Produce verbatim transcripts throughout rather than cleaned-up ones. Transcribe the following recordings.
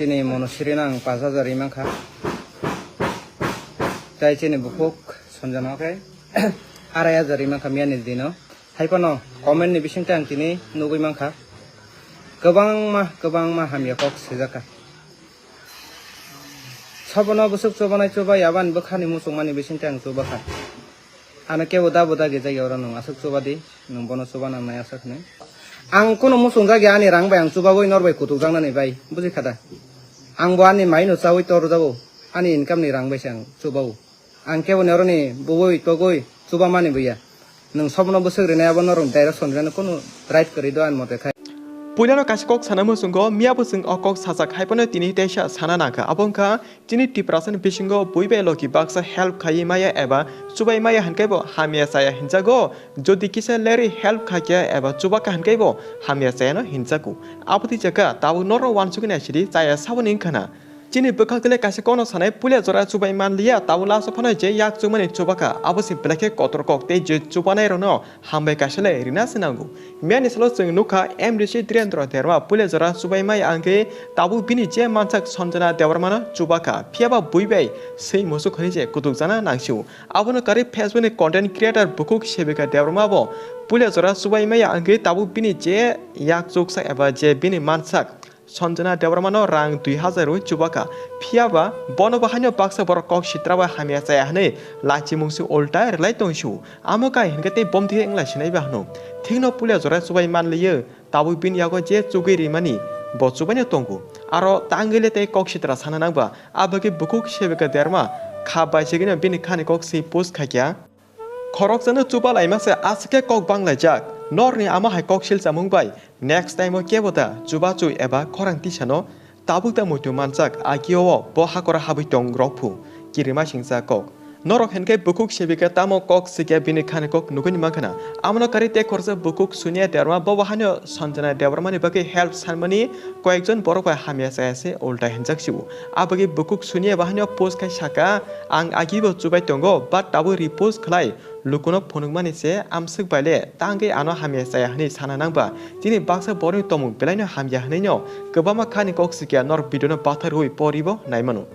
Chini Monosiri no ang pash hajar ri mankha. Tai chini bukhuk Sanjana khe arai hajar ri mankha miyani dino. Hai phano comment ni bisingtwi ang tini nugwi mankha. Kwbangma, kwbangma hamya kok swijakha. Sabono bwswk chubanai chubai abani bwkhani muchungmani bisingtwi ang chubakha. Ano kebo da bo dagi jagao oro nwng aswk chubadi, nwng bono chuba nangnai aswk hwnwi. Ang kunu muchungjak ya ani rang bai ang chubagwi nor bai kutukjaknani bai, bujikha da? Ang bo ani maino chaui torjago, ani income ni rang bai se ang chubao. Ang kebo ni oroni bugwi togwi chubamani bo ya. Nwng sobono bwswk rinai abo norok direction rinani kunu right kwrwi do ani mote khai. Puilano kaisa kok sana muchungo, miya bo chwng o kok sajak hai phano tini teisa sana nangkha. Abo wngkha, chini Tiprasani bisingo bui bai logi baksa help khaiwi maya eba chubai maya hwnkhe bo hamya chaya hinjago. Jodi kisa lerwi help khaikha eba chubakha hwnkhe bo hamya chayano hinjago. Aboni jaka tabuk norok uansugwi naisidi chaya saboni wngkhana. Chini bwkhak tele kaisa kokno sanai, puila jora chubai manliya, tabuk last o phano je yak chumani chubakha, abo se belai khe kotor kok tei je chubanai rokno hambai kaisa le rina se nango. Miyani salo chwng nukha M D C Dhirendra Debbarma puila jora chubai mai angkhe tabuk bini je mansak Sanjana Debbarmano chubakha, phiyaba bui bai swi musuk hwnwi se kutukjana nangsio. Abono karwi Facebook ni content creator bukhuk Sebika Debbarma bo puila jora chubai mai angkhe tabuk bini je yak chuksa eba je bini mansak Sanjana Debbarmano rang dui hajar rwi chubakha. Phiyaba bono bo haino baksa borok kok sitra bai hamya chaya hwnwi lachimung se ulta rwlai tongsiu. Amo kai hwnkhe tei bomthwi wngla sinai ba hwno. Thikno puila jora chubai manliyo, tabuk bini yago je chugwi rimani bo chubaino tongo. Aro tangwi le tei kok sitra sana nangba, abagwi bukhuk Sebika Debbarma kha bai segwino bini khani kok se post khaikha. Khoroksano chuba laima se aswk khe kok bang laijak. Norni ama hai kok sil chamung bai next time o kebo da chuba chui eba khorang tisano tabuk da muitu manjak, agio o bo hakoro habwi tong rok phu. Kirima singcha kok. Norok hinkhe bukhuk Sebika tamo kok sikya bini khani kok nugwi mankha na. Amono karwi tei khorsa bukhuk Sunia Debbarma bo bo haino Sanjana Debbarmani bagwi help sanmani koyekjon borok bai hamya chaya se ulta hinjak siu. Abagwi bukhuk Sunia bo haino post khai saka, "Ang agibo chubai tongo, but tabuk repost khlai, lukuno phunukmani se amswk baile tangwi ano hamya chaya," hwnwi sana nangba. Chini baksa borokni tongmung belaino hamya hwnwino kwbangma khani kok sikya norok video no patharwi poribo naimano.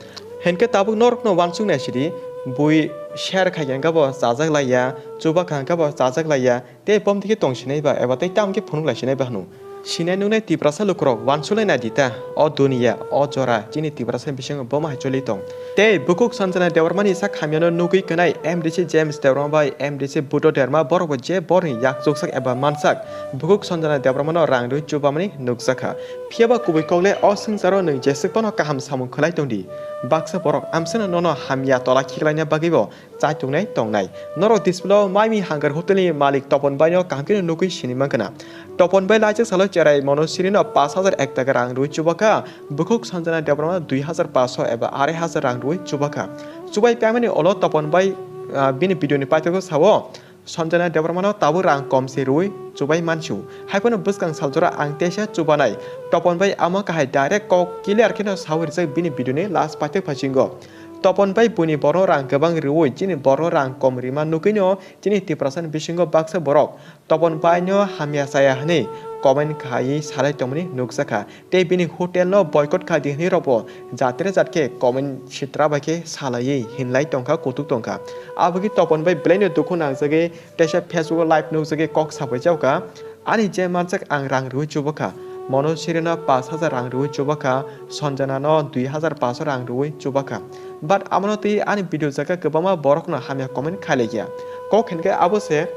Hinkhe tabuk norokno uansuk naisidi, bui share khaikha hwnkhe bo chajak laiya, chubakha hwnkhe bo chajak laiya, tei bomthwi khe tongsinai ba eba tei tamo khe phunuk laisinai ba hwno. Sinai nuknai Tiprasa lukurok uansuklai naidi ta, o duniya, o jora, chini Tiprasa bisingo bomo hai choli tong. Tei bukhuk Sanjana Debbarmani sak hamyano nugwi kwnai M D C James Debbarma bai M D C Buddho Debbarma borok bo je borni yak chuksak eba mansak bukhuk Sanjana Debbarmano rang rwi chubamani nukjakha. Phiyaba kubui kokle o swngcharo nwng jeswk phano kaham samung khlai tongdi. Baksa borok amsano nono hamya tola khiklaina bagwibo chaitungnai tongnai. Norok display o Maimi Hunger Hotel ni malik Topon Bai no kaham khe nugwi sini mankha na. Topon Bai laichak salo cherai Monosiri no pash hajar ek taka rang rwi chubakha, bukhuk Sanjana Debbarma dui hajar pash eba arai hajar rang rwi chubakha. Chubai paimani olo Topon Bai, ah, bini video ni paithago sao, Sanjana Debbarma no tabuk rang kom se rwi chubai mansu. Haiphano bwskang saljora ang teisa chubanai. Topon Bai amo kahai direct kok clear kheno sawi rijak bini video ni last paithak phasingo. Topon Bai buini borno rang kwbang rwi chini borno rang kom rima nugwino chini Tiprasa ni bisingo baksa borok Topon Bai no hamya chaya hwnwi comment khaiwi salai tongmani nukjakha. Tei bini hotel no boycott kha di hwnwi rokbo jatre jat khe comment sitra bai khe salaiwi hinlai tongkha, kutuk tongkha. Aboni Topon Bai belaino dukhu nangjagwi teisa Facebook o live nukjagwi kok sabai jaokha, "Ani je mansak ang rang rwi chubakha, Monosiri no pash hajar rang rwi chubakha, Sanjana no dui hajar pash rang rwi chubakha. But amono twi ani video jaga kwbangma borok no hamya comment khailaikha." Kok hinkhe abo se,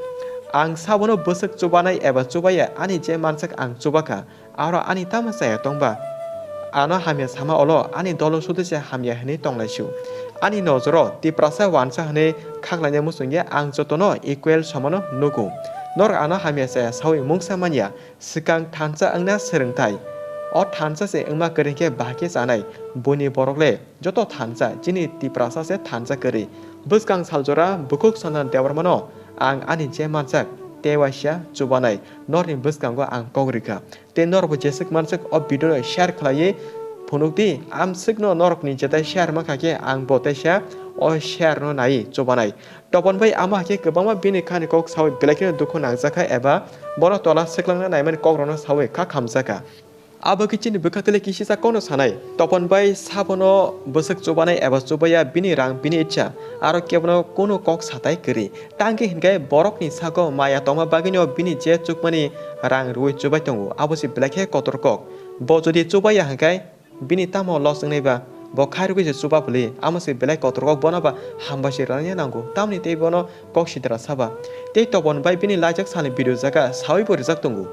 ang sabono bwswk chubanai eba chubaya, ani je mansak ang chubakha. Aro ani tamo chaya tongba? Ano hamya sama olo ani dolo sudese hamya hwnwi tonglaisio. Ani nojoro Tiprasa wansa hwnwi khaklaina muchungya ang jotono equal somano nugo. Norok ano hamya chaya sawi mungsa manya, swkang thansa wngna swrwngthai. O thansa se wngma kwrwngkhe bahai khe chanai, buini borok le joto thansa, chini Tiprasa se thansa kwrwi. Bwskang saljora bukhuk Sanjana Debbarmano ang ani je mansak tei waisa chubanai, norni bwskango ang kok rikha. Tei norokbo jeswk manswk o video no share khlaiwi phunukdi, amswkno norokni jetai share mankha khe ang bo teisa o share no naiwi chubanai. Topon Bai amo hai khe kwbangma bini khani kok sawi belai kheno dukhu nangjakha eba bono tola swklangna naimani kokrokno sawi kha khamjakha. Abo khe chini bwkha tele kisisa kono sanai. Topon bai sabono bwswk chubanai eba chubaya bini rang bini icha. Aro kebono kono kok satai kwrwi. Tangki hinkhe borokni sago maya tongma bagwino bini je chukmani rang rwui chubai tongo. Abo se belai khe kotor kok. Bo jodi chubaya hinkhe bini tamo loss wngnai ba? Bo khairogwi se chuba bwlwi. Amo se belai kotor kok bono ba hambai se rwna nango. Tamoni tei bono kok sitra saba. Tei Topon bai bini laijak salni video jaga sawi bo rijak tongo.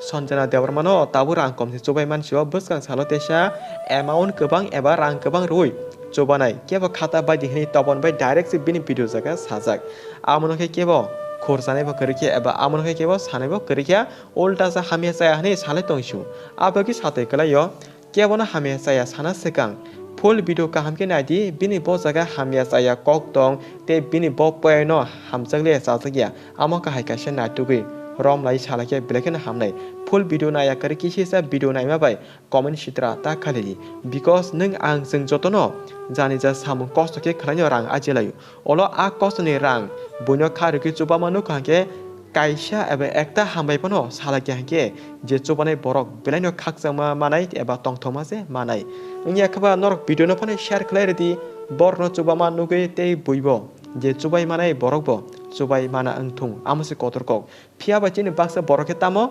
Sanjana Debbarma no tabuk rang kom se chubai mansio bwskang salo teisa amount kwbang eba rang kwbang rwui chubanai. Kebo khata baidi hinwi Topon bai direct se bini video jaga sajak. Amono khe kebo khursanai bo kwrwi khe eba amono khe kebo sanai bo kwrwi khe ulta sa hamya chaya hinwi salai tongsu. Abagwi satwi kwlaio. Kebono hamya chaya sana swkang. Full video kaham khe naidi, bini bo jaga hamya chaya kok tong, tei bini bo poyaino hamjakle chajakya, amo kahai kaisa naitugwi rom lai salai khe belai kheno hamnai. Full video naiya kwrwi kisisa video naima bai comment sitra ta khalidi, because nwng ang chwng jotono jani ja samung kosto khe khwlaino rang ajilaio. Olo a kosoni rang buino kha rwgwi chubama nukha hwnkhe kaisa eba ekta hambai phano salakya hwnkhe je chubanai borok belaino khakchangma manai eba tongthokma se manai. Wngya khe ba norok video no phano share khlai rwdi, borokno chubama nugwi tei buibo je chubai manai borokbo chubai mana wngthung, amo se kotor kok. Phiya ba chini baksa borok khe tamo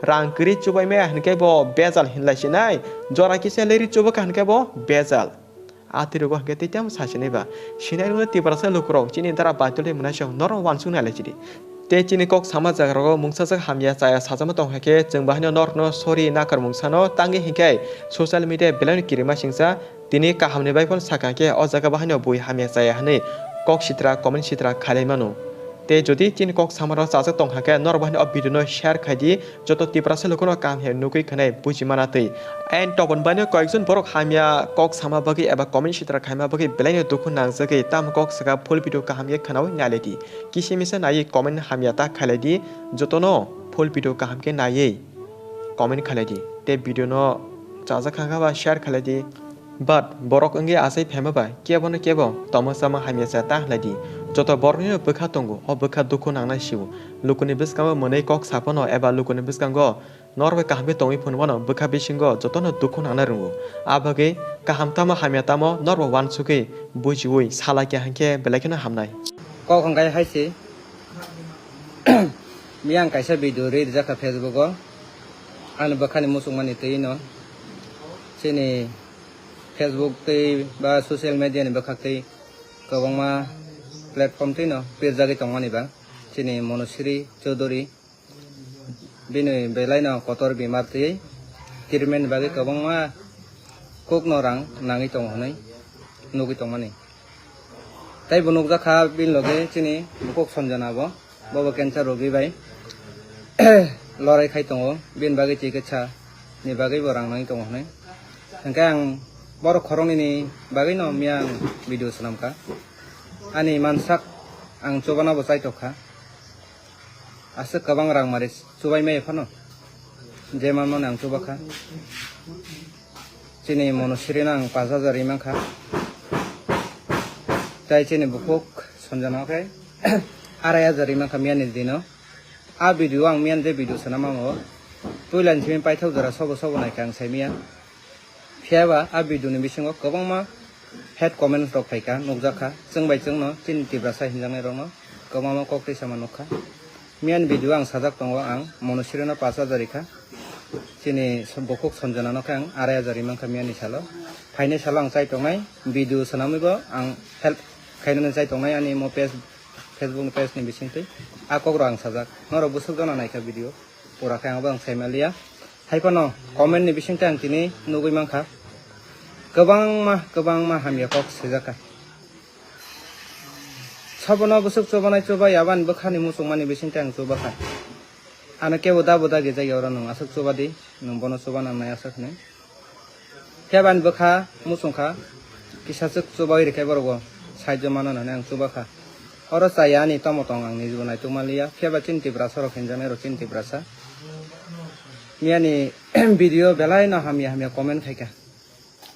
rang kwrwi chubai maya hwnkhe bo bejal hinlai sinai, jora kisa leri chubakha hwnkhe bo bejal. Atirogo hwnkhe tei tamo sasinai ba. Sinai rwngno Tiprasa lukurok chini dara baitolwi mwnaisong norok uansuk nai lai chidi. Tei chini kok sama jagarogo mungsajak hamya chaya sajama tong hai khe chwng bahaino norokno sorry nakar mungsano tangwi hinkhe social media belaino kirima singsa tini kahamni bai phano sakha khe o jaga bahaino bui hamya chaya hinwi kok sitra comment sitra khailai mano. Tei jodi chini kok samarok chajak tong hai khe norok bahaino o video no share khai di. Joto Tiprasa lukuno kaham khe nugwi khwnai buji mana twi. Ain Topon baino koyekjon borok hamya kok sama bagwi eba comment sitra khaima bagwi belaino dukhu nangjagwi tamo kok saka full video kaham khe khwnawi nailai di. Kisa misa naiwi comment hamya ta khailai di. Jotono full video kaham khe naiwi comment khailai di. Tei video no chajak kha khe ba share khailai di. But borok wngwi achai phaima bai kebono kebo tongma chama hamya cha ta khlai di. Joto boroknino bwkha tongo, o bwkha dukhu nangnai sio. Lukuni bwskango mwnwi kok saphano eba lukuni bwskango norok bai kaham khe tongwi phunukmano bwkha bisingo jotono dukhu nangna rwngo. A bagwi kaham tamo hamya tamo norok bo uansugwi bujiwi salakya hinkhe belai kheno hamnai. Kok hwnkhe hai se. Miyang kaisa video ri rijak kha Facebook o. Ani bwkhani muchungmani twi no. Chini Facebook twi ba social media ni bwkhak twi kwbangma platform twi no pirjagwi tongmani ba. Chini Monosri Chowdhury bini belai no kotor bemar twi treatment ni bagwi kwbangma kok no rang nangwi tongo hwnwi nugwi tongmani. Tei bo nukjakha bini loge chini bukhuk Sanjana bo, bo bo cancer rogi bai lorai khai tongo, bini bagwi chikitsa ni bagwi bo rang nangwi tongo hwnwi. Hwnkhe ang borok khoroknwi ni bagwi no miyang video swnamkha. Ani mansak ang chubana bo chaitok kha. Aswk kwbang rang mari chubai maya phano je manmani ang chuba kha. Chini Monosri no ang pash hajar ri mankha. Tai chini bukhuk Sanjana khe arai hajar ri mankha miyani dino. A video ang miyani je video swnam ango. Puila ni simi paithak jora sobo sobo naikha ang saimanya. Phiya ba a video ni bisingo kwbangma hate comments rok phaikha, nukjakha, chwng bai chwngno chini Tiprasa hinjaknai rokno kwbangma kok twi sama nukha. Miyani video ang sajak tongo ang Monosri no pash hajar rikha. Chini bukhuk Sanjana no khe ang arai hajar ri mankha miyani salo. Phainai salo ang chai tongnai video swnamwi bo ang help khainani chai tongnai ani mo page, Facebook ni page ni bisingtwi. A kok rok ang sajak. Norok bwswk jona naikha video. Pura khe ang bo ang saimaliya. Hai phano comment ni bisingtwi ang tini nugwi mankha. Kwbangma, kwbangma hamya kok swijakha. Sabono bwswk chubanai chubai abani bwkhani muchungmani bisingtwi ang chubakha. Ano kebo da bo dagi jagya oro nwng aswk chubadi, nwng bono chuba nangnai aswk hwnwi. Phiya ba ani bwkha muchungkha, kisachwk chubawi rikhe borokbo saijo mano hwnwi ang chubakha. Oro chaya ani tamo tong ang nijibo naituk manliya, phiya ba chini Tiprasa rok hinjaknai rok chini Tiprasa. Miyani video belai no hamya hamya comment khaikha.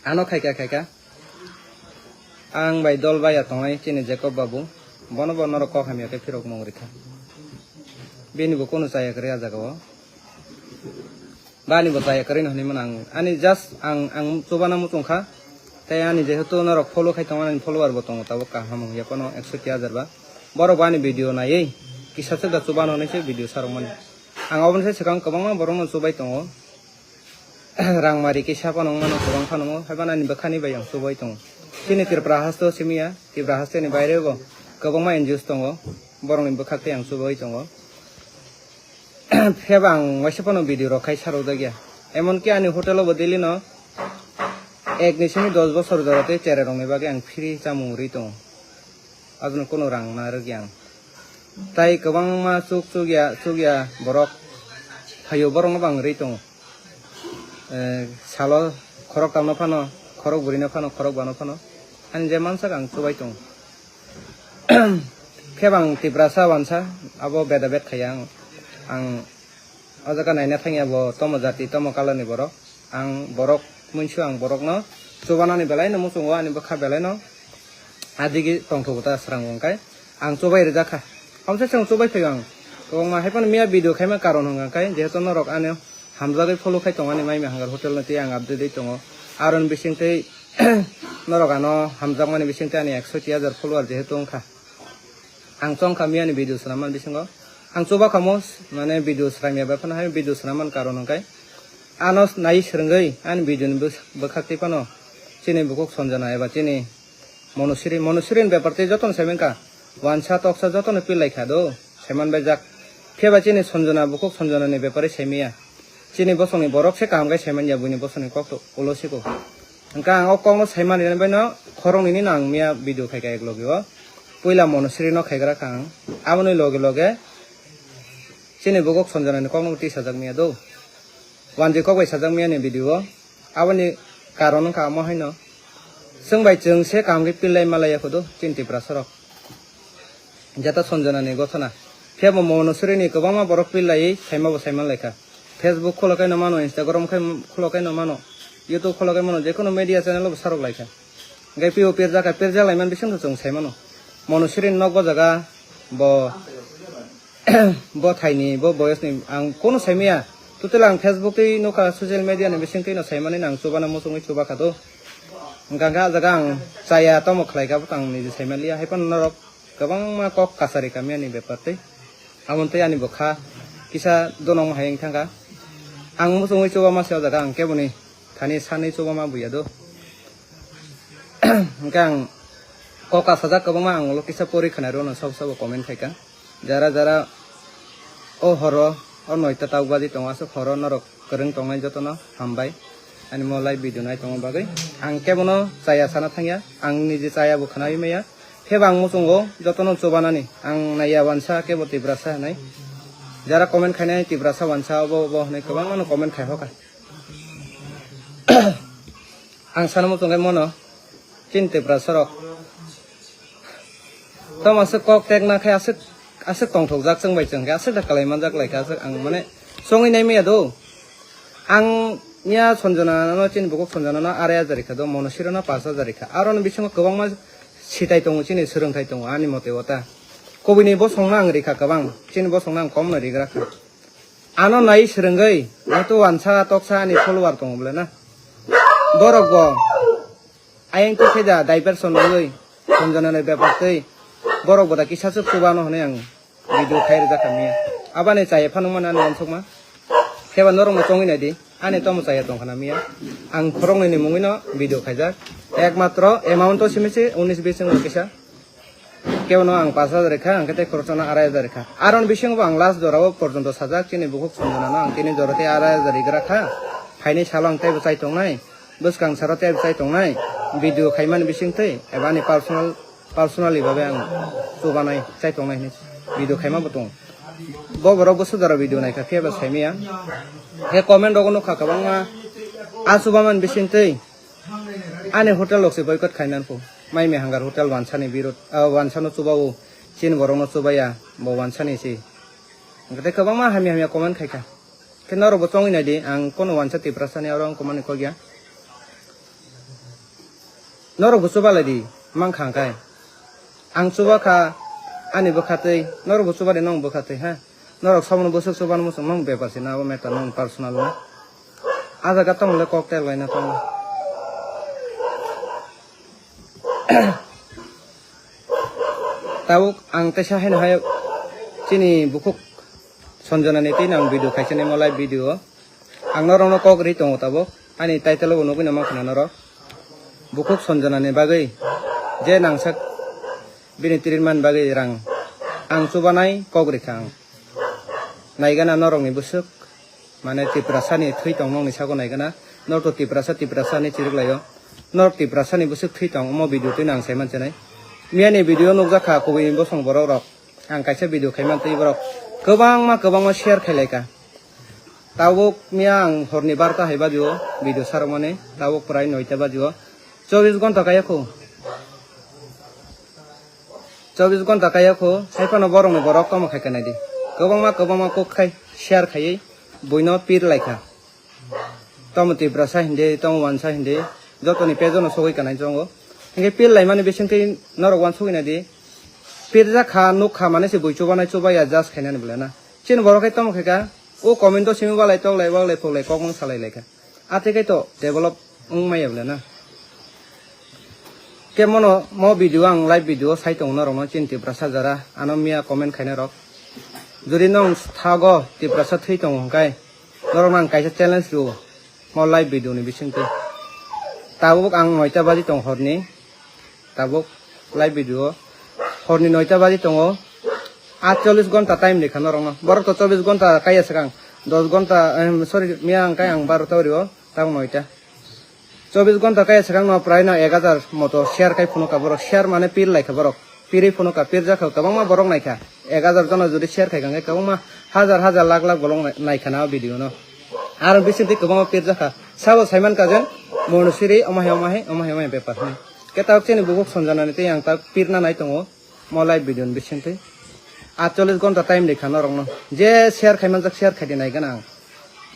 Ano khaikha khaikha. Ang bai dol baiya tongnai chini Jacob babu, bono bo norok kok hamya khe phirok mung rikha. Bini bo kunu chaya kwrwi a jaga o. Bani bo chaya kwrwi no hinwi mano ang. Ani just ang, ang chubana muchung kha. Tei ani jehetu norok follow khai tongo, ani follower bo tongo, tabuk kaham wngya phano ekso ti hajar ba. Borok bo ani video naiwi kisa swk da chubano hinwi se video sarok mani. Ang oboni se swkang kwbangma borok no chubai tongo. Rang mari kisa phano wng mano, kwbang phano wng, haiphano ani bwkhani bai ang chubai tongo. Chini Tripura haste o simi ya, Tripura haste ni baire bo kwbangma N G Os tongo, borokni bwkhak tei ang chubai tongo. Phiya ba ang waisa phano video rok khai sarok jak ya. Emon ki ani hotel o bo daily no ek ni simi dos bosor jora tei cherai rok ni bagwi ang free chamung rwi tongo. Abono kunu rang na rwgwi ang. Tai kwbangma chuk chuk ya, chuk ya borok. Phaio borokno bo ang rwi tongo. Eh, salo khorok tamno phano, khorok bwrwino phano, khorok bano phano. Ani je mansak ang chubai tongo. Khe bang Tiprasa wansa, abo beda bet khaiya ang. Ang o jaga naina thangya bo tomo jati, tomo color ni borok. Ang borok, munsu ang borokno chubanani belai no muchungo, ani bwkha belai no adigi tongthogo ta srango hwnkhe ang chubai rwjak kha. Aboni simi chubai phaio ang. Kwbangma haiphano miya video khaima karon hwnkha khe, jehetu norok ano hamjagwi follow khai tongo ani Maimi Hangar hotel no tei ang update wi tongo. Aroni bising tei norok ano hamjakmani bising tei ani ekso ti hajar follower jehetu wngkha. Ang chongkha miyani video swnam man bisingo. Ang chuba kha mo, mane video swnam ya bai phano hai video swnam man karon hwnkhe. Ano nai swrwngwi ani video ni bwk-, bwkhak tei phano chini bukhuk Sanjana eba chini Monosiri, Monosiri ni bepar tei jotono sai mankha. Wansa toksa jotono pil lai kha do, sai man bai jak. Phiya ba chini Sanjana bukhuk Sanjana ni bepar sai maya. Chini bosongni borok se kaham khe sai man ya buini bosongni kok to ulo siko. Hwnkhe ang o kokno sai mani baino khoroknwi ni no ang miya video khai kha ek logi o. Puila Monosiri no khaigra kha ang. Aboni loge loge chini bukhuk Sanjana ni kokno twi sajak miya do. Wanjwi kok bai sajak miya ni video o. Aboni karon wngkha omo haino. Chwng bai chwng se kaham khe pil lai ma lai ya kho do chini Tiprasa rok. Jata Sanjana ni gothona. Phiya bo Monosiri ni kwbangma borok pil laiwi saima bo sai man lai kha. Facebook khulok khe no mano, Instagram khe khulok khe no mano, YouTube khulok khe mano, jekono media channel o bo sarok lai kha. Hwnkhe pio pirjak kha, pirjak lai man bising chwng sai mano. Monosiri ni nok bo jaga bo, bo thaini, bo boyos ni ang kono sai maya. Totally ang Facebook tei nukha, social media ni bising twi no sai mani, ang chubana muchungwi chuba kha do. Hwnkha khe ah jaga ang chaya tamo khlai kha, bo ang niji sai man liya. Hai phano norok kwbangma kok kasari kamya ni bepar tei. Aboni tei ani bwkha kisa donong hai wng thangkha. Ang muchungwi chuba ma se o jaga ang keboni thani sanwi chuba ma buya do. Hwnkhe ang kok kasajak kwbangma, ang ulo kisa pori khwnai rwno sabo sabo comment khaikha. Jara jara o horo, o noita tauk baji tongo, aswk horo norok kwrwng tongnai jotono hambai. Ani mo live video nai tongma bagwi ang kebono chaya sana thangya, ang niji chaya bo khwnawi maya. Pheba ang muchungo jotono chubanani, ang naiya wansa kebo Tiprasa hinwi. Jara comment khainai Tiprasa wansa obo obo hinwi kwbangmano comment khai hoka. Ang sana muchungkhe mono chini Tiprasa rok. Tamo aswk kok tekna khe aswk, aswk tongthokjak chwng bai chwng khe aswk da kalai manjak lai kha aswk ang mane chongwi nai maya do. Ang miya Sanjana no chini bukhuk Sanjana no arai hajar rikha do, Monosiri no pash hajar rikha. Aroni bisingo kwbangma sitai tongo chini swrwngthai tongo ani mote o ta. Kubuni bosongno ang rikha kwbang, chini bosongno ang komno rigra kha. Ano nai swrwngwi, jehetu wansa toksa ani follower tongo bole na. Borok bo ayang tikhe da diversion wngwi Sanjana ni bepar twi borok bo da kisa swk chubano hwnwi ang video khai rwjak kha miya. Abani chaya phano mano ani wansukma. Kheba norokno chongwi naidi, ani tomo chaya tongkha na miya. Ang khoroknwi ni mungwi no video khaijak. Ekmatro amount o simi se unis bis wngwi kisa. Kebono ang pash hajar rikha, ang khe tei khorokchano arai hajar rikha. Aroni bisingo bo ang last jora o porjonto sajak, chini bukhuk Sanjana no ang tini jora tei arai hajar rigra kha. Phaini salo ang teibo chai tongnai, bwskang salo teibo chai tongnai. Video khaimani bising twi eba ani personal, personally babe ang chubanai, chai tongnai hinwi video khaima bo tongo. Bo borok bwswk jora video naikha, phiya ba saimaya. He comment rogo nukha kwbangma, a chubamani bising twi. Ani hotel rok se boycott khainani pho. Mai Mehangar hotel wansani birod, ah, wansano chubao, chini borokno chubaya, bo wansani se. Hwnkhe tei kwbangma hamya hamya comment khaikha. Khe norokbo chongwi naidi, ang kono wansa Tiprasani oro wngkha mani kokya. Norokbo chuba laidi, mankha hwnkhe. Ang chuba kha, ani bwkha twi, norokbo chuba di nong bwkha twi, ha. Norok somono bwswk chubano muchung nong bepar se na, abo matter nong personal na. A jaga tongmole kok tel laina tongo. Tabuk ang teisa haino hai chini bukhuk Sanjana ni twi ang video khaisa ni mo live video. Ang norokno kok ri tongo tabuk. Ani title bo nugwi no mankha na norok. Bukhuk Sanjana ni bagwi je nangsak bini treatment bagwi rang ang chubanai kok rikha ang. Naigana norokni bwswk, mane Tiprasani thwi tong nokni sago naigana. Norok to Tiprasa, Tiprasani chiriklaio. Norok Tiprasani bwswk thwi tong, omo video twi nang saiman chenai. Miyani video nukjakha kubui bosong borok rok. Ang kaisa video khaiman twi borok kwbangma, kwbangma share khailaika. Tabuk miya ang horni barta hai bajio video sarmani. Tabuk prai noita bajio. Chobis gonta kaya khu. Chobis gonta kaya khu, hai phano borokni borok tamo khai kanai di. Kwbangma, kwbangma kok khai, share khaiwi buino pir laikha. Tamo Tiprasa hindi, tamo wansa hindi, jotoni page no sogwi kanai tongo. Hinkhe pir laimani bisingtwi norok wansugwi nai di. Pirjak kha, nuk kha, mane se bui chubanai chubaya, just khainani bwle na. Chini borok khai tamo khai ka, o comment o simi walai toklai, walai phoklai, kok mang salai laikha. Atwi khai to develop wng maya bwle na. Khe mono mo video ang live video sai tongo norokno chini Tiprasa jara ano miya comment khainai rok. Jodi nong thago Tiprasa thwi tongo hwnkhe norokno ang kaisa challenge rwo mo live video ni bisingtwi. Tabuk ang noita baji tong horni. Tabuk live video horni noita baji tongo. Atchollis gonta time rikha norokno. Borok to chobis gonta kaiya swkang. Dos gonta, em, sorry, miya ang kai ang barota rio, tabuk noita. Chobis gonta kaiya swkang no prai no ek hajar moto share kai phunukha borok. Share mane pir laikha borok. Pirwi phunukha, pirjakha, kwbangma borok naikha. Ek hajar jona jodi share khai kha hwnkhe kwbangma hajar hajar lakh lakh bolong nai-, naikha na o video no. Aro bisingtwi kwbangma pirjakha. Sabo saiman kajen Monusiri omo hai, omo hai, omo hai, omo hai bepar hwnwi. Khe tabuk chini bukhuk Sanjanani tei ang tabuk pirna nai tongo mo live video ni bisingtwi. Atchollis gonta time rikha norokno. Je share khaimanjak share khaidi naigana ang.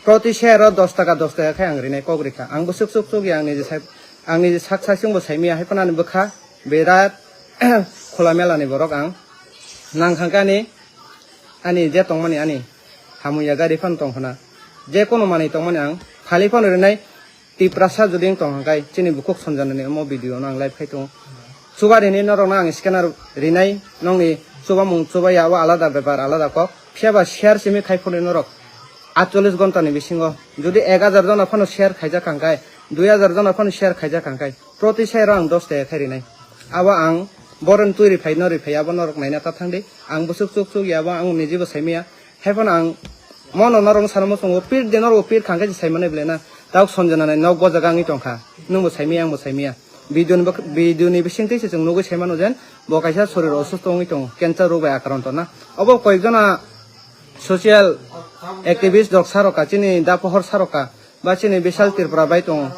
Proti share o dos taka, dos taka khe ang rinai kok rikha. Ang bwswk chuk chuk ya ang niji sai, ang niji sak sai chwngbo saimaya hai phano ani bwkha birat khula mela ni borok ang. Nang kha khe ani, ani je tongmani ani hamya gari phano tong khna. Je kono manwi tongmani ang phali phano rinai. Tiprasa jodi wng tong hwnkhe chini bukhuk Sanjanani omo video no ang live khai tongo. Chuba rini norokno ang scanner rinai, nokni chubamung chubaya abo alada bepar, alada kok. Phiya ba share simi khai phunwi norok atchollis gonta ni bisingo jodi ek hajar jona phano share khaijak kha hwnkhe, dui hajar jona phano share khaijak kha hwnkhe, proti share o ang dos taka khai rinai. Abo ang boron twi riphai no riphai abo norok naina ta thangdi. Ang bwswk chuk chuk ya abo ang nijibo saimaya. Haiphano ang mono norokno sana muchungo pir de norok pir khangkhe se saimani bwle na. Tabuk Sanjana nai nok bojak wngwi tongkha. Nwngbo saimaya, angbo saimaya. Video ni bak-, video ni bisingtwi se chwng nugwi saimano jen bo kaisa sorir osusto wngwi tongo, cancer rok bai akranto na. Obo koyekjona social activist rok saroka, chini da pohor saroka, ba chini Bishal Tripura bai tongo.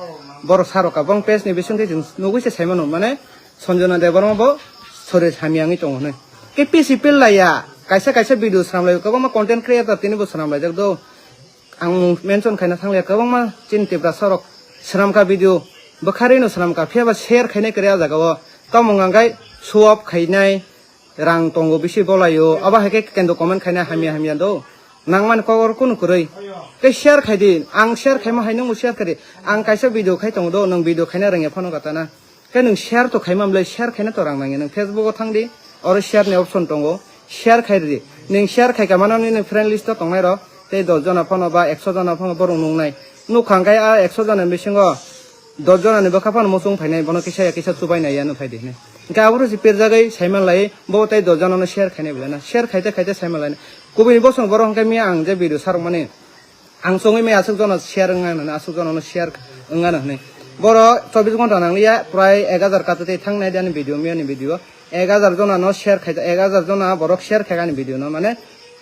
Borok saroka, bong page ni bisingtwi chwng nugwi se saimano, mane Sanjana Debbarma bo sorir hamya wngwi tongo hwnwi. Khe pisi pil laiya, kaisa kaisa video swnam laio, kwbangma content creator tini bo swnam laijak do. Ang mung mention khaina thanglia, kwbangma chini Tiprasa rok swnamkha video, bwkharino swnamkha, phiya ba share khainai kwrwi a jaga o. Tamo hwnka khe show off khainai, rang tongo bisi bolaio, abo hai khe kendo comment khaina hamya hamya do. Nangmani kok oro kunu kwrwi. Tei share khai di, ang share khaima hai nwngbo share khai di. Ang kaisa video khai tongo do, nwng video khaina rwngya phano gata na. Khe nwng share to khaima bwle, share khaina to rang nangya. Nwng Facebook o thang di, oro share ni option tongo, share khai rw di. Nwng share khai ka mano nini friend list o tongnai rok, tei dos jona phano ba ekso jona phano borok nungnai. Nukha hwnkhe a ekso jona ni bisingo dos jona ni bwkha phano muchung phainai, bono kisa ya kisa chubai nai ya, nw phai di hinwi. Hwnkhe abo se pirjagwi saiman lai, bo tei dos jona no share khainai bwle na, share khaite khaite saiman lai. Kubuni bosong borok hwnkhe miya ang je video sarwkmani, ang chongwi maya aswk jono share wngna hwnwi, aswk jono no share wngna hwnwi. Borok chobbish ghonta nangliya, prai ek hajar kata tei thangnai de ani video, miyani video. Ek hajar jona no share khaijak, ek hajar jona borok share khaikha ani video no, mane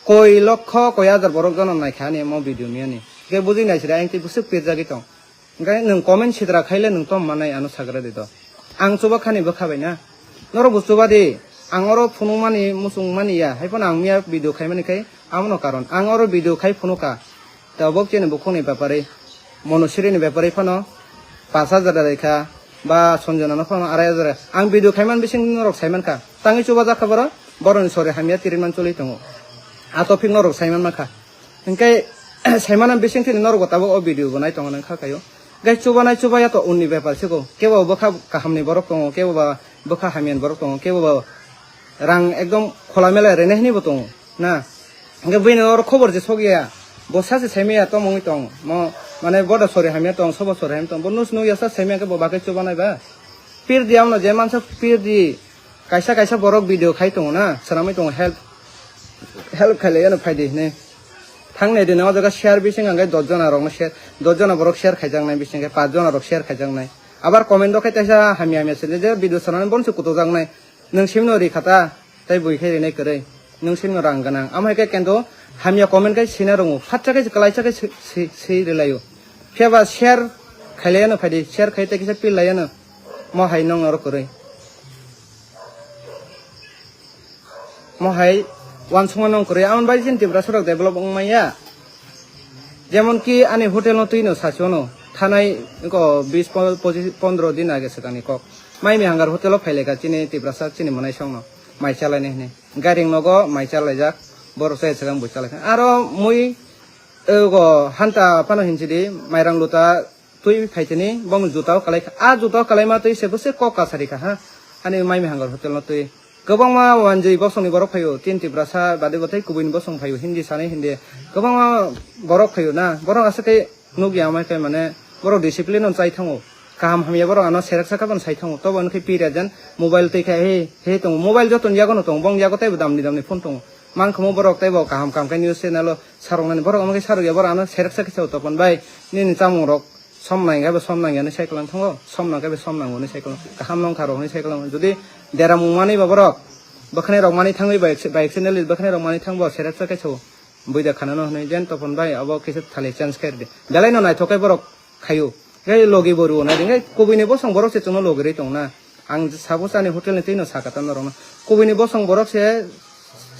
koi lokho, koi hajar borok jono naikha ani mo video miyani. Hwnkhe bujui naisira, ang tei bwswk pirjagwi tong. Hwnkhe nwng comment sitra khaile nwng tong manai ano sagra de do. Ang chubakhani bwkha bai na. Norok bo chuba di. Ang oro phunukmani, muchungmani ya. Haiphano ang miya video khaimani khai, abono karon. Ang oro video khai phunukha. Tabok chini bukhukni bepari, Monosiri ni bepari phano pash hajar raikha, ba Sanjana no phano arai hajar. Ang video khaiman bising norok saimankha. Tangwi chubajakha borok, borokni sori hamya tiriman choli tongo. A topic norok saiman mankha. Hwnkhe saimano bising thini norok bo tabuk o video bo nai tongo nang kha khaio. Gai chubanai chubaya to unni bepar siko. Kebo bwkha kahamni borok tongo, kebo ba bwkha hamyani borok tongo, kebo ba rang ekdom khola mela rene hini bo tongo. Na. Hingke bini oro khobor je sokya. Bo sachi saimaya tomongwi tong. Mo, mane boda sori hamya tong, sobo sori hamya tong. Bo nus nukya sa saimaya khe bo bakai chubanai ba. Pirdi amno je mansa pirdi. Kaisa kaisa borok video khai tongo na, swnamwi tongo help, help khailai ano phaidi hinwi. Thangnai di no, o jaga share bising hwnkhai dos jona rokno share, dos jona borok share khaijaknai bising khe paanch jona rok share khaijaknai. Abar comment o khai teisa hamya hamya sili je video swnamwi bonsi kutujaknai. Nwng simno ri khata, tei bui khai rinai kwrwi. Nwng simno rang gwnang. Amo hai khe kendo hamya comment khai sina rongo. Phatsa khai kwlaisa khai si, si, si rilaio. Phiya ba share khailai ano phaidi, share khai tei kisa pil lai ano. Mo hai nong norok kwrwi. Mo hai uansukma nong kwrwi, amoni bagwi chini Tiprasa rok develop wng manya. Jemon ki ani hotel no twi no sachiono thanai ko bis po-, pochis, pondro din age swkangni kok. Mai mi hangar hotel o phailaika chini Tiprasa chini mwnaisong no mai chalainai hinwi. Gairing nogo mai chalaijak, borok chaya swkang bui chalaikha. Aro mui, ego hanta phano hinchidi, mairang luta twi phaitini bongni juta o kalai kha. A juta o kalaima twi se bwswk kok kasari kha ha. Ani mai mi hangar hotel no twi. Kwbangma wanjwi bosongni borok phaio, tin Tiprasa bade bo tei kubuini bosong phaio, Hindi sanai Hindi. Kwbangma borok phaio na, borok aswk khe nukya amai khe mane borok discipline no chai thango. Kaham hamya borok ano serak saka bono sai thango. Tobo wngkhe pira jan mobile twi kha he, he tongo. Mobile jotoni yagono tongo, bong yago teibo damni damni phone tongo. Mankhumo borok teibo kaham kaham khe news channel o saroknani borok amai khe sarokya borok ano serak saka sao topon bai nini chamung rok. Som nang khe bo som nang yani cycle ang thango, som nang khe bo som nang hwnwi cycle ang, kaham nong kha rok hwnwi cycle ang. Jodi deramung mani ba borok, bwkhwnai rok mani thangwi bike, bike sandal bwkhwnai rok mani thang bo serep sa khe so, buida khana no hwnwi jen topon bai abo kisa thali change khe rwdi. Belai no naithok khe borok khaio. Khe logi bo rwo nai rwngkhe kubui ni bosong borok se chwngno logi rwi tong na. Ang sabo chani hotel ni twi no saka ta norok no. Kubui ni bosong borok se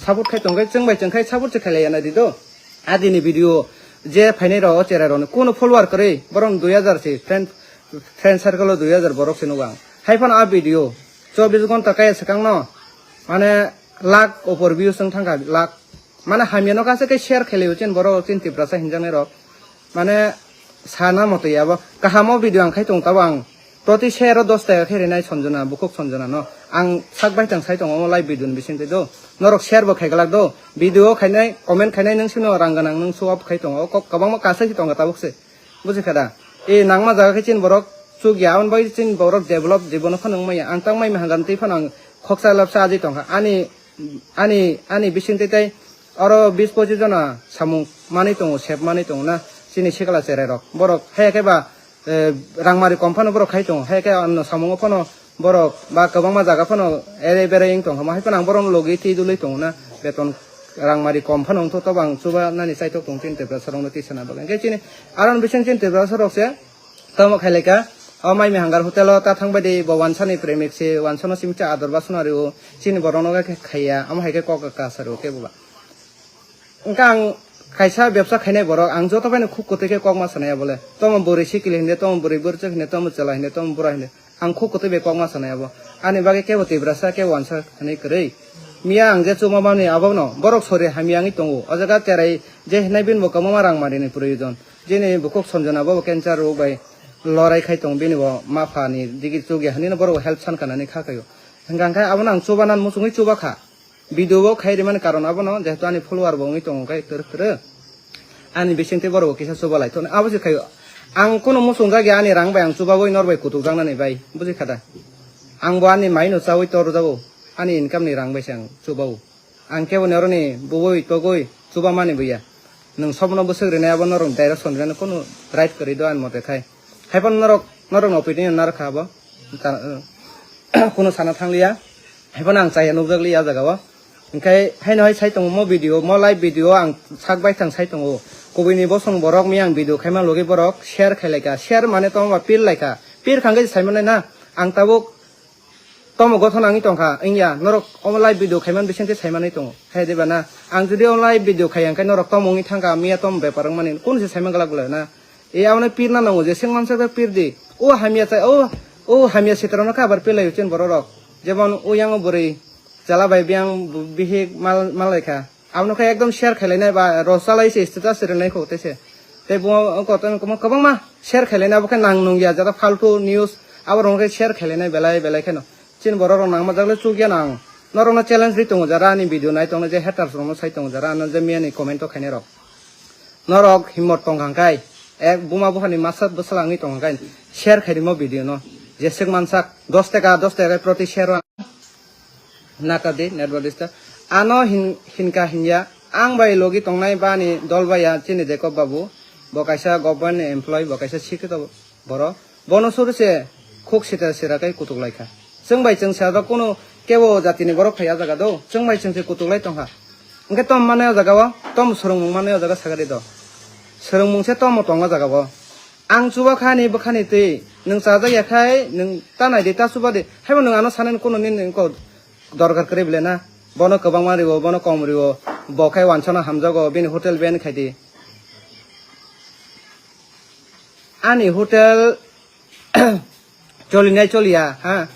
support khai tong khe chwng bai chwng khai support se khailai ya nai di do. Adini video je phainai rok o cherai rok ni kuno follower kwrwi borok ni dui hajar se friend, friend circle o dui hajar borok se nugo ang. Hai phano a video chobbish ghonta kaya swkang no mane lakh upor views wng thang kha lakh. Mane hamya no kasa khe share khailai o chini borok chini Tiprasa hinjaknai rok. Mane sana motwi abo kaham o video ang khai tong tabo ang proti share o dos taka khe rinai Sanjana, bukhuk Sanjana no. Ang sak bai tang sai tongo omo live video ni bising twi do. Norok share bo khai glak do. Video o khainai, comment khainai nwng sino rang gwnang nwng show off khai tongo. O kok kwbangma kasai se tongo tabuk se. Buji kha da? E nangma jaga khe chini borok chuk ya, aboni bagwi chini borok develop jibono phano wng maya. Ang tang mai maya hangam twi phano ang khoksa lapsa ajai tong kha. Ani, ani, ani bising twi tei oro bis pochis jona samung manwi tongo, sep manwi tongo na chini sikla cherai rok. Borok haya khe ba, eh, rangmari kom phano borok khai tongo. Haya khe ano samungo phano borok ba kwbangma jaga phano ere bere wng tong kha. Hai phano ang borok logi twi dului tongo na beton rangmari kom phano wngthoto bang chuba nani chaitok tong chini Tiprasa rokno tisana bagwi. Hwnkhe chini aro bising chini Tiprasa rok se tamo khailai kha. O mai mi hangar hotel o ta thang bai di bo wansani premik se wansano simi cha ador basuna rio chini borok no khe khaiya amo hai khe kok ka saro kebo ba. Wngkha ang kaisa bebsa khainai borok, ang joto phano khuk kwtwi khe kok ma sanai bole. Tomo bwrwi sikili hinde, tomo bwrwi bwrwchwk hinde, tomo chwla hinde, tomo bura hinde. Ang khuk kwtwi bai kok ma sanai abo. Ani bagwi kebo Tiprasa, kebo wansa hwnwi kwrwi. Miya ang je chuma mani abono borok sori hamya wngwi tongo. O jaga cherai je hinai bini bo kwbangma rang manini proyojon. Jini bukhuk Sanjana bo cancer rok bai lorai khai tongo, bini bo ma pha ni digi chukya hinwi no borok help san kanani kha khaio. Hwnkha khe abono ang chubanan muchungwi chuba kha. Video bo khai rimani karon abono, jehetu ani follower bo wngwi tongo khe kwrwk kwrwk. Ani bisingtwi borok bo kisa chuba lai thokni. Abo se khaio. Ang kuno muchungjak ya ani rang bai ang chubagwi nor bai kutukjaknani bai. Buji kha da? Ang bo ani mai no chaui tor rwjago. Ani income ni rang bai se ang chubago. Ang kebo ni oroni bubui togwi chuba mani buya. Nwng sobono bwswk rinai abo norok direction rinai kunu right kwrwi do ani mote khai. Haiphano norok, norokni opinion narwkha abo. Ta-, kunu sana thangliya. Haiphano ang chaya nukjakliya ah jagao. Hinkhe haino hai sai tongo mo video, mo live video ang sak bai thang sai tongo. Kubuini bosong borok miyang video khaima logi borok share khai laikha. Share mane tongma pir laikha. Pir khangkhe sai mannai na. Ang tabuk tomo gothon wngwi tongkha, wngya, norok omo live video khaiman bisingtwi saimanwi tongo. Hai diba na? Ang jodi o live video khaiya, hwnkhe norok tomo wngwi thangkha, miya tomo bepar wngmani, kunu se saiman glak glak na? E, abono pirna nango, je swngmansa khe pirdi. O hamya chai, o, o hamya sitrano khe abar pirlaio chini bororok. Jemon, o yango bwrwi, chwla bai biyang bihik mal, mal laikha. Abono khe ekdom share khailai nai ba rosalaise status rinai kho tese. Tei bo koto kwbangma share khailai nai, abo khe nang nung ya jata faltu news, abo rong khe share khailai nai belai belai kheno. Chini borok rok nangma jak le chuk ya nang. Norok no challenge ri tongo jara ani video nai tong je haters rok no sai tongo jara ano je miyani comment o khainai rok. Norok himmot tong kha khe, ek buma buphani masa bwsala wngwi tong kha khe, share khai rimo video no. Jeswk mansak, dos taka, dos taka proti share o ang naka di, network disturb. Ano hin-, hinka hinya, ang bai logi tongnai bani dol bai ya chini Jacob babu, bo kaisa government ni employee, bo kaisa sikito borok. Bono suru se khuk sita sira kai kutuk lai kha. Chwng bai chwng sa do kuno kebo jati ni borok phai a jaga do. Chwng bai chwng se kutuk lai tong kha. Hwnkhe tom mane o jaga o, tom swrwngmung mane o jaga sagari do. Swrwngmung se tom tong o jaga o. Ang chuba kha ni bwkha ni twi. Nwng chajak ya khai nwng ta nai di ta chuba di. Haibo nwng ano sanani kuno nini wngkha dorkar kwrwi bwle na. Bono kwbangma riwo, bono kom riwo. Bo khai wansano hamjago, bini hotel ban khai di. Ani hotel cholinai choliya, ha?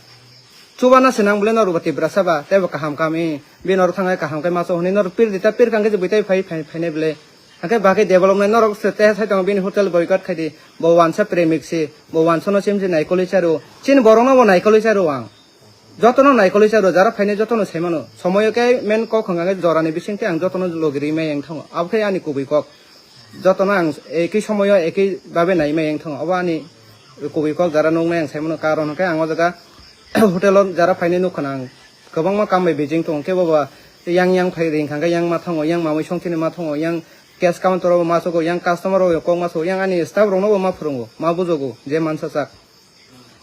Chubana se nang bole norok bo Tiprasa ba, tei bo kaham kaham e. Bini oro thangnai kaham khe maso hwnwi norok pir di ta pir kang khe je bwtai phai, phai, phainai bole. Hake bagwi develop nai norok se te sai tongo bini hotel boycott khai di. Bo wansa premik se, bo wansano sim se naikolwi charo. Chini borokno bo naikolwi charo ang. Jotono naikolwi charo, jara phainai jotono sai mano. Somoyo khe men kok hwnkha khe jorani bisingtwi ang jotono logi rwi maya wng thango. Abo khe ani kubui kok. Jotono ang ekhi somoyo ekhi babe nai maya wng thango. Obo ani kubui kok jara nuknai ang sai mano. Karon hwnkhe ang o jaga hotel o jara phainai nukha na ang kwbangma kam bai bijing tongo. Khe bobo yang yang phai ring kha khe yang ma thango, yang mamui songchini ma thango, yang cash counter o ma sogo, yang customer o kok ma sogo, yang ani staff rokno bo ma phwrwngo, ma bujogo, je mansa sak.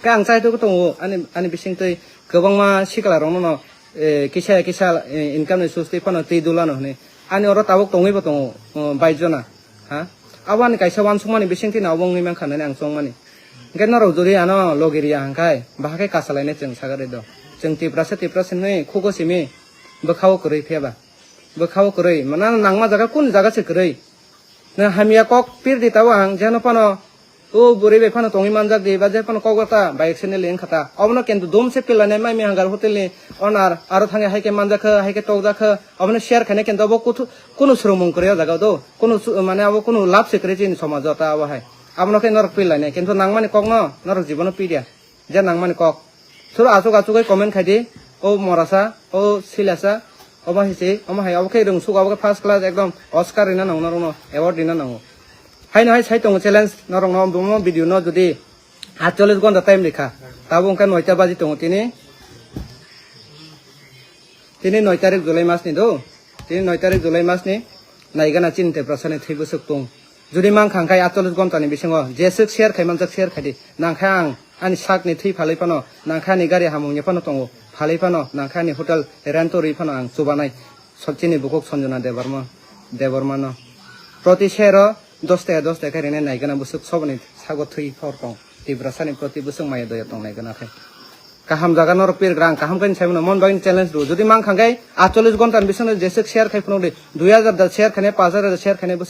Khe ang chai tugwi tongo, ani, ani bisingtwi kwbangma sikla rokno no, eh, kisa kisa, eh, income ni source twi phano twi dulano hwnwi. Ani oro tabuk tongwi bo tongo, oh, bais jona. Ha? Abo ani kaisa wansukmani bisingtwi no abo wngwi mankha nani ang chongmani. Hwnkhe norok jodi ano logi riya hwnkhe, bahai khe kasalainai chwng sagari do. Chwng Tiprasa, Tiprasa hwnwi khugo simi, bwkhao kwrwi phiya ba. Bwkhao kwrwi, mana nangma jaga kunu jaga se kwrwi. Nwng hamya kok pir di tabo ang, jeno phano o bwrwi bai phano tongwi manjak di, ba je phano kok ta, bai accident le wngkha ta. Obono kintu dum se pil lainai mai mi hangar hotel ni owner, aro thangwi hai khe manjak kha, hai khe tokjak kha, obono share khainai kintu obo kuthu-, kunu swrwngmung kwrwi o jaga o do, kunu su-, mane abo kunu lab se kwrwi chini somajo ta obo hai. Abono khe norok pil lainai, kintu nangmani kok no norok jibono pil ya. Je nangmani kok. Suru asuk asuk oi comment khai di. O morasa, o silasa, omo hai se, omo hai, obo khe rwngsuk, obo khe first class ekdom Oscar rina nango norokno, award rina nango. Haino hai sai tongo challenge norokno, omo video no jodi atchollish gonta time rikha, tabo wngkha noita baji tongo tini. Tini noi tarik July mas ni do. Tini noi tarik July mas ni naigana chini Tiprasa ni thwi bwswk tung. Jodi mankha hwnkhe atchollish gonta ni bisingo jeswk share khai manjak share khai di. Nangkha ang ani sak ni thwi phalwi phano, nangkha ani gari hamung ni phano tongo. Phalwi phano, nangkha ani hotel rent o rwi phano ang chubanai. Sok chini bukhuk Sanjana Debbarma, Debbarma no. Proti share o dos taka, dos taka khe rinai naigana bwswk soboni sago thwi phor tong. Tiprasa ni proti bwswk maya doya tong naigana khe. Kaham jaga norok pir grang, kaham khe sai mano, mon bagwi challenge rw. Jodi mankha khe atchollish gonta ni bisingo jeswk share khai phano di, dui hajar da share khainai, panch hajar da share khainai,